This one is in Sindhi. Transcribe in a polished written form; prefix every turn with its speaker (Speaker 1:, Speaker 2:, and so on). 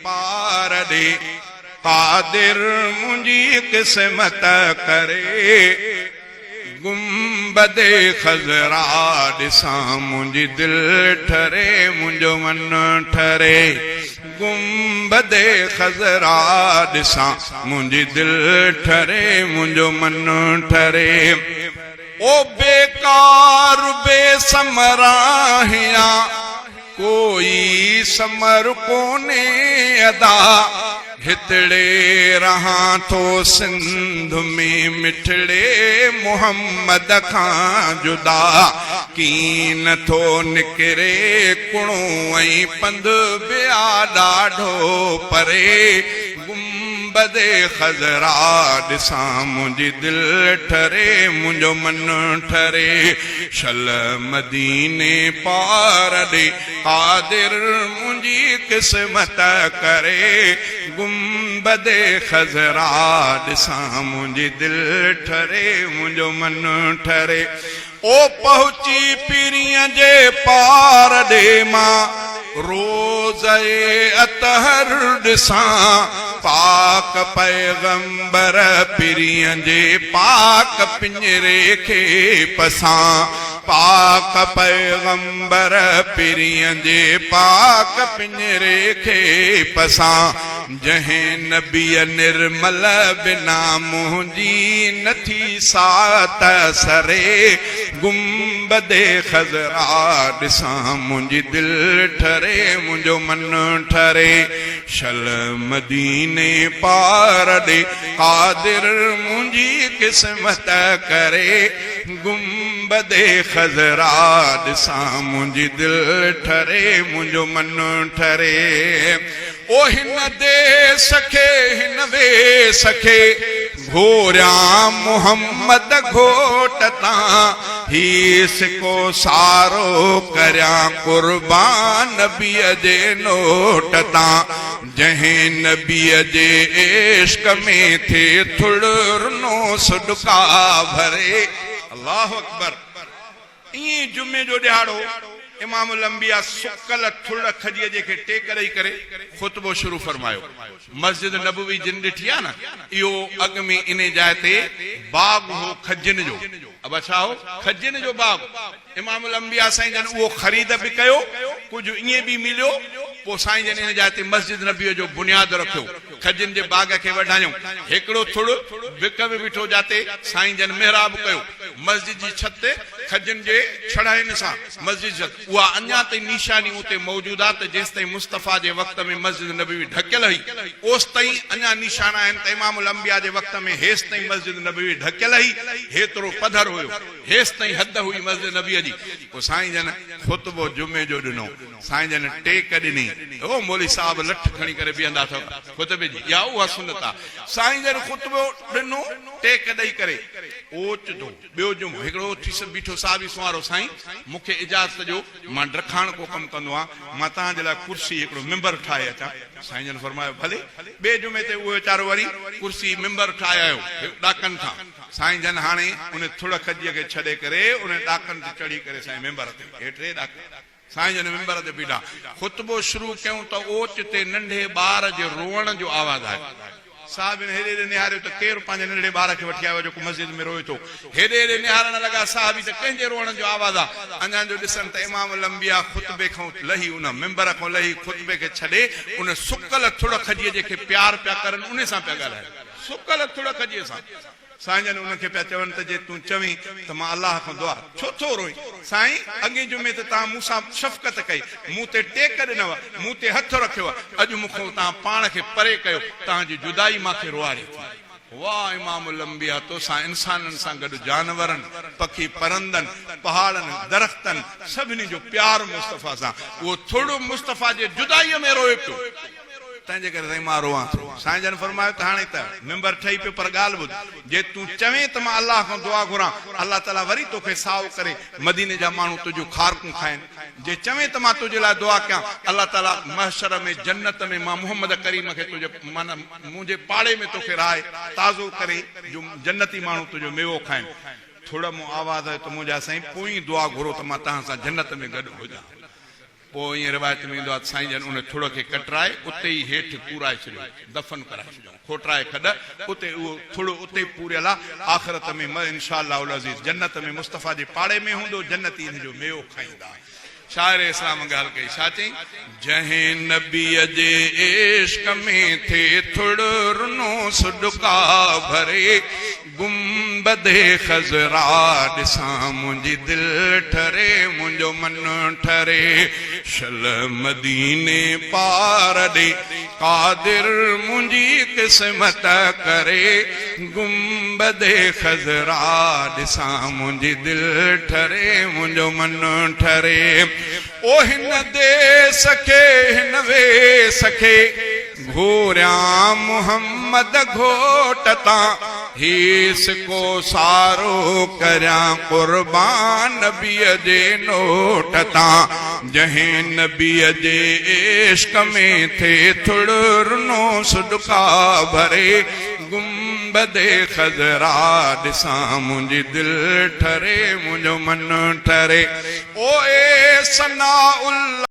Speaker 1: پار ڏي، قادر منهنجي قسمت ڪري، گنبد خضرا ڏسان منهنجي دل ٺري منهنجو من ٺري، گنبد خضرا ڏسان منهنجي دل ٺري منهنجو من ٺري. او بيڪار بي ثمر آهيان، ڪوئي ثمر ڪونهي ادا، هتڙي رهان ٿو سنڌ ۾ مٺڙي محمد کان جدا، ڪين ٿو نڪري ڪڻو ۽ پنڌ به آ ڏاڍو پري، گنبد خضرا ڏسان منهنجي دل ٺري منهنجو من ٺري شل مديني پار ڏي قادر منهنجي قسمت ڪري گنبد خضرا ڏسان منهنجي دل ٺري منهنجو من ٺري او پهچي پرينء جي پار ڏي مان روضه اطهر ڏسان پاڪ پيغمبر پرينء جي پاڪ پڃري کي پسان پاڪ پيغمبر پرينء جي پاڪ پڃري کي پسان. جنهن نبيء نرمل بنا منهنجي نه ٿي ساعت سري، گنبد خضرا ڏسان منهنجي دل ٺري منهنجو من ٺري، شل مديني پار ڏي قادر منهنجي قسمت ڪري، گنبد خضرا ڏسان منهنجي دل ٺري منهنجو من ٺري. او هن ديس کي هن ويس کي گهوريان محمد گهوٽ تان هي سڪو سارو ڪريان قربان نبيء جي نوٽ تان جنهن نبيء جي عشق ۾ ٿئي ٿڙ رنو سڏڪا ڀري. الله اڪبر. ائين ئي جمعي جو ڏهاڙو امام الانبياء سڪل ٿڙ کجيء جي کي ٽيڪ ڏئي ڪري خطبو شروع فرمايو. مسجد نبوي جن ڏٺي آهي نه، اهو اڳ ۾ انهي جاء تي باغ هو کجين جو. ابا ڇا هو؟ کجين جو باغ. امام الانبياء سائين جن اهو خريد به ڪيو، ڪجهه ائين به مليو، پوء سائين جن ان جاء تي مسجد نبويء جو بنياد رکيو. کجين جي باغ کي وڍايائون. هڪڙو ٿڙ وڪ ۾ بيٺو جاتي سائين جن محراب ڪيو. مسجد جي ڇت تي کجين جي ڇڙهين سان مسجد جي ڇت اها اڃا تائين نيشاني اتي موجود آهي ته جيستائين مصطفيٰ جي وقت ۾ مسجد نبوي ڍڪيل هئي اوستائين اڃا نيشان آهن ته امام الانبياء جي وقت ۾ هيستائين مسجد نبوي ڍڪيل هئي هيترو پڌر هيو هيستائين حد هئي مسجد نبوي جي پوء سائين جن خطبو جمعي جو ڏنو سائين جن ٽيڪ ڏني او مولوي صاحب لٺ کڻي ڪري بيهندا اٿو خطبي جي اها اها سنت آهي سائين جن خطبو ڏنو ٽيڪ ڏئي ڪري اوچتو ٻيو جمعو هڪڙو اٿي بيٺو صحابي سنوارو سائين مون کي اجازت ڏيو مان ڊکاڻڪو ڪم ڪندو آهيان مان توهان جي لاء ڪرسي هڪڙو ممبر ٺاهي اچان سائين جن فرمايو ڀلي ٻئي جمعي تي اهو ويچارو وري ڪرسي ممبر ٺاهي آيو ڏاڪن تان سائين جن هاڻي ان ٿڙ کجيء کي ڇڏي ڪري ان ڏاڪن تي چڙهي ڪري سائين ممبر تي هي ٽي ڏاڪا سائين جن ممبر تي بيٺا خطبو شروع ڪيون ته اوچتي ننڍي ٻار جي روئڻ جو آواز آيو. صحابين هيڏي هيڏي نهاريو ته ڪير پنهنجي ننڍڙي ٻار کي وٺي آيو آهي جيڪو مسجد ۾ روئي ٿو. هيڏي هيڏي نهارڻ لڳا صحابي ته ڪنهن جي روئڻ جو آواز آ. اڃان جو ڏسن ته امام الانبياء خطبي کان لهي ان منبر کان لهي خطبي کي ڇڏي ان سڪل ٿڙ کجيء جي کي پيار پيا ڪرن انهي سان پيا ڳالهائن. سڪل ٿڙ کجيء سان. سائين جن انهن کي پيا چون ته جي تون چوين ته مان الله کان دعا ڇو ٿو روئين؟ سائين اڳئين جمعي تي توهان مون سان شفقت ڪئي، مون تي ٽيڪ ڏنو، مون تي هٿ رکيو، اڄ مون کان توهان پاڻ کي پري ڪيو، توهان جي جدائي مان کي روئاري ٿي. واه امام الانبياء توسان انسانن سان گڏ جانورن، پکي پرندن، پهاڙن، درختن سڀني جو پيار مصطفيٰ سان، اهو ٿڙ مصطفيٰ جي جدائيء ۾ روئي پيو. تنهن جي ڪري سائين مان روئان ٿو. سائين جن فرمايو ته هاڻي ته ممبر ٺهي پيو پر ڳالهه ٻڌ، جي تون چوين ته مان الله کان دعا گهران، الله تعاليٰ وري توکي سائو ڪري، مديني جا ماڻهو تنهنجون کارڪون کائن. جي چوين ته مان تنهنجي لاء دعا ڪيان، الله تعاليٰ محشر ۾ جنت ۾ مان محمد ڪريم کي تنهنجي معنيٰ منهنجي پاڙي ۾ توکي رهائي تازو ڪري جو جنتي ماڻهو تنهنجو ميوو کائن. ٿڙ مون آواز آيو ته منهنجا سائين پوئين دعا گهرو ته مان توهان سان جنت ۾ گڏ هجان. پوء ائين روايت ۾ ايندو آهي ته سائين جن ان ٿڙ کي ڪٽرائي اتي ئي هيٺ پورائي ڇڏيو، دفن ڪرائي ڇڏيائون، کوٽرائي کڏ اتي اهو ٿڙ اتي ئي پوريل آهي، آخرت ۾ انشاء الله العزيز جنت ۾ مصطفيٰ جي پاڙي ۾ هوندو، جنتي ان جو ميوو کائيندا. شاعر اسلام ڳالهه ڪئي، ڇا چئين؟ جنهن نبيء جي عشق ۾ ٿئي ٿڙ رنو سڏڪا ڀري، گنبد خضرا ڏسان منهنجي دل ٺري منهنجو من ٺري، شل مديني پار ڏي قادر منهنجي قسمت ڪري، گنبد خضرا ڏسان منهنجي دل ٺري منهنجو من ٺري. او هن ديس کي هن ويس کي گهوريان محمد گهوٽ تان هي سڪو سارو ڪريان قربان نبيء جي نوٽ تان جنهن نبيء جي عشق ۾ ٿئي ٿڙ رنو سڏڪا ڀري گنبد خضرا ڏسان منهنجي دل ٺري منهنجو من ٺري او اي ثناء الله.